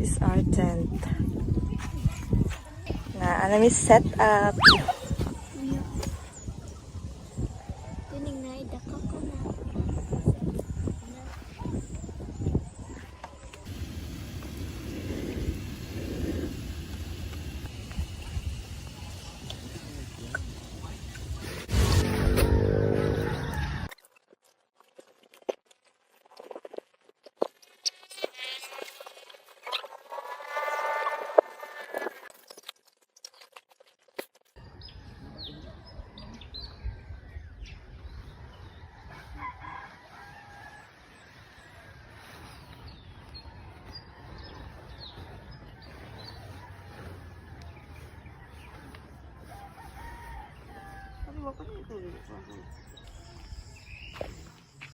This is our tent. Na ano mi set up. Tuning na idaka ko na. Ano ba pa ito?